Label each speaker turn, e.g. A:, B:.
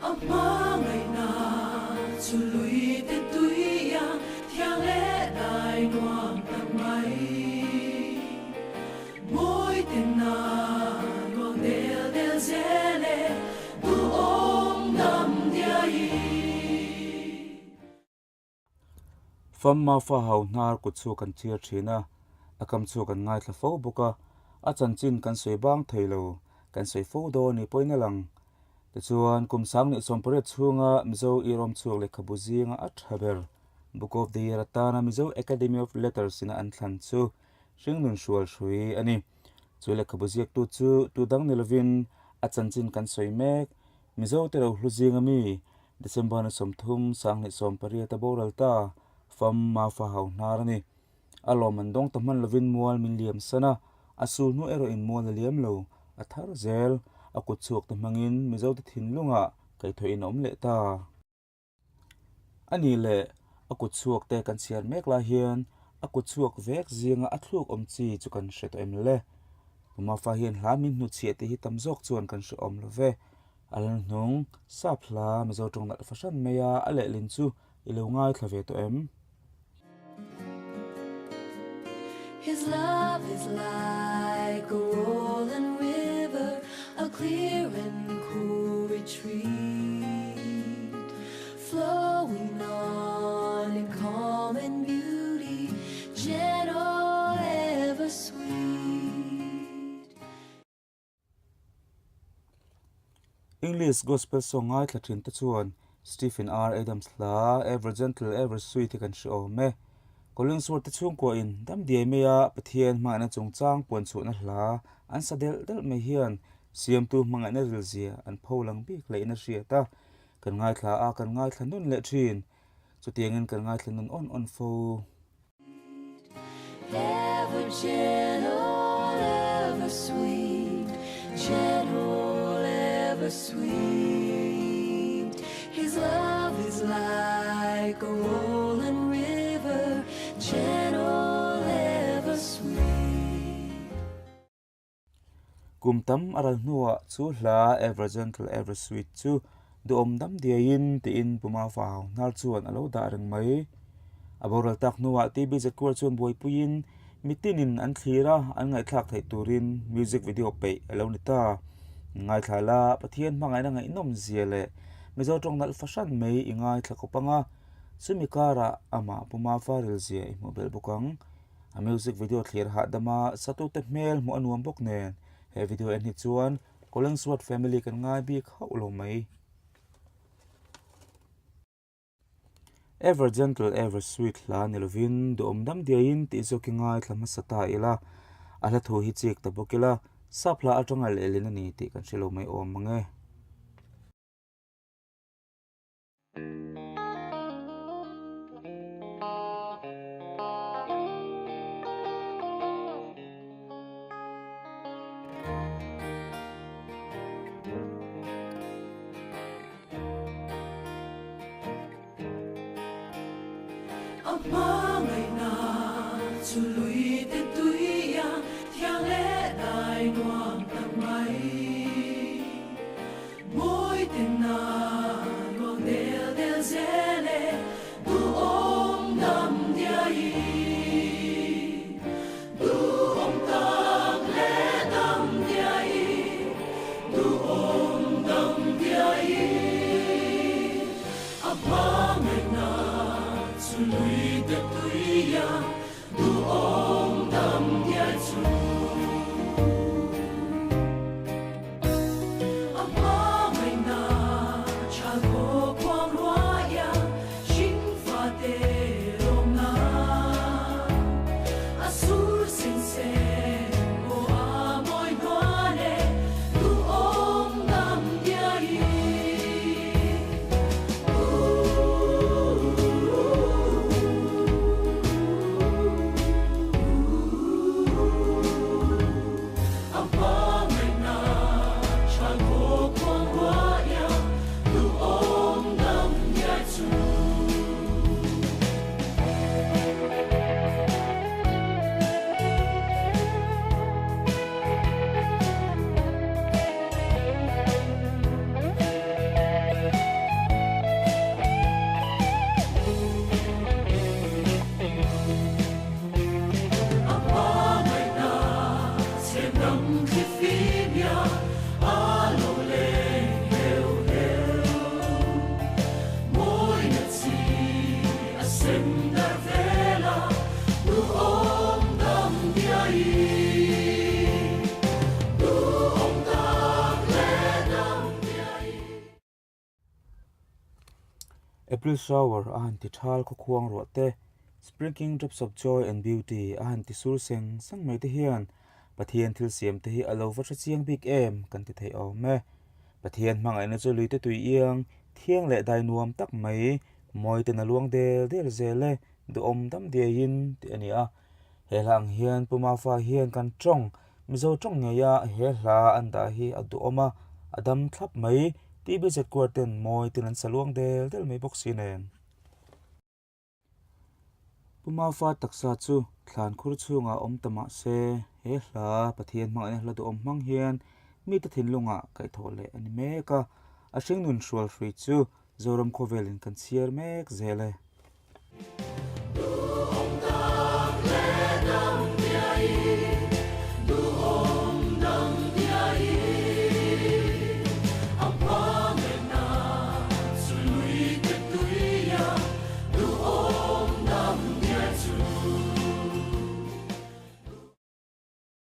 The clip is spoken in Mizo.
A: A hmangaihna chu lui te tuia thiang leh dai nuam tak mai. Mawi tena luang del del zel e, duhawm dam diai.
B: Famma fa hau hnar kut chhuak kan chhiar thin a, a kam chhuak kan ngaithla fo bawk a, a chanchin kan sawi bang thei lo, kan sawi fo dawn ni pawhin a lang. Tichuan, kum 18 chhunga Mizo irawm chhuak lehkhabu zinga a tha ber Book of the Year atana Mizo Academy of Letters ina an thlan chu Hringnun hrual hrui a ni. Chu lehkhabu ziaktu chu tu dang ni lovin a chanchin kan sawi mek. Mizo te ro hlu zinga mi December ni 30 2018 a boral ta fam Mafa hau hnar a ni. A lawm an dawng ta hman lovin mual min liam san a, a sul hnu erawh in mual a liam lo, a thar zel, a kut chhuak te hmangin Mizo te thinlungah kaihthawih in a awm leh ta. A nih leh a kut chhuak te kan chhiar mek lai hian a kut chhuak vek zinga a thluk awm chi chu kan hre tawh em le? Mafa hian hla min hnuchhiah tih hi tam zawk chuan kan hre awm lo ve. A lal hnung sap hla Mizo tawng nalh fahran mai a, a lehlin chu i lo ngaithla ve tawh em?
A: His love is like a rolling river, a clear and cool retreat, flowing on in calm and beauty, gentle, ever sweet.
B: English Gospel song ngaithla thin te chuan Stephen R. Adams hla Ever Gentle, Ever Sweet hi kan hre awm e. Collingsworth te chhungkua in dam diai mai a Pathian hmangaihna chungchang puan chhuahna hla an sa delh delh mai hian siamtu hmangaihna rilzia an pho lang bik leh in a hriat a, kan ngaithla a kan ngaithla nun leh thin. Chutiangin kan ngaithla nun awn awn fo.
A: Ever gentle, ever sweet, gentle, ever sweet. His love is like a rolling river, gentle, ever sweet.
B: Kum tam a ral hnuah chu hla Ever Gentle Ever Sweet chu duhawm dam diaiin tiin Puma fau hnar chuan a lo dah reng mai. A boral tak hnuah TB Zakuar chuan buaipuiin mitinin an thlir a, an ngaihthlak theih turin music video peih a lo ni ta. Ngaithla la, Pathian hmangaihna ngaihnawm zia leh Mizo tawng nalh fahran mai i ngaithla khawp ang a, chumi karah amah Puma fa ril zia i hmuh belh bawk ang. A music video thlir hahdam a, satute hmel hmuh a nuam bawk nen he video en hi chuan Collingsworth family kan ngai bik hauh lo mai. Ever gentle ever sweet hla ni lovin duhawm dam diaiin tih zawk i ngaithla hmasa ta ila, a hla thu hi chik ta bawk ila, sap hla atanga lehlin a ni tih kan hre lo mai awm ang e.
A: A hmangaihna chu lui te tuia thiang leh dai nuam tak mai. Mawi tena luang del del zel e, duhawm dam diai. Duhawm tak leh dam diai, duhawm dam diai. A hmangaihna chu lui te tuia, duhawm.
B: April shower a han ti thal khawkhuang ruah te, Sprinkling drops of joy and beauty a han ti sur seng seng mai te hian Pathian thil siam te hi a lo va hre chiang bik em kan ti thei awm e. Pathian hmangaihna chu luite tui iang, thiang leh dai nuam tak mai, mawi ten a luang del del zel e, duhawm dam diaiin tih a ni a. He hla ang hian Pu Mafa hian kan tawng, Mizo tawng ngeia he hla an dah hi a duhawm a, a dam thlap mai, TBZ Quarten mawi ten an sa luang del del mai bawk si nen. Pu Mafa taksa chu thlan khur chhungah awm ta mah se, he hla Pathian hmangaihna hla duhawm hmang hian mite thinlungah kaihthawh leh a ni mek a, a hringnun hrual hrui chu Zoram khawvelin kan chhiar mek zel e.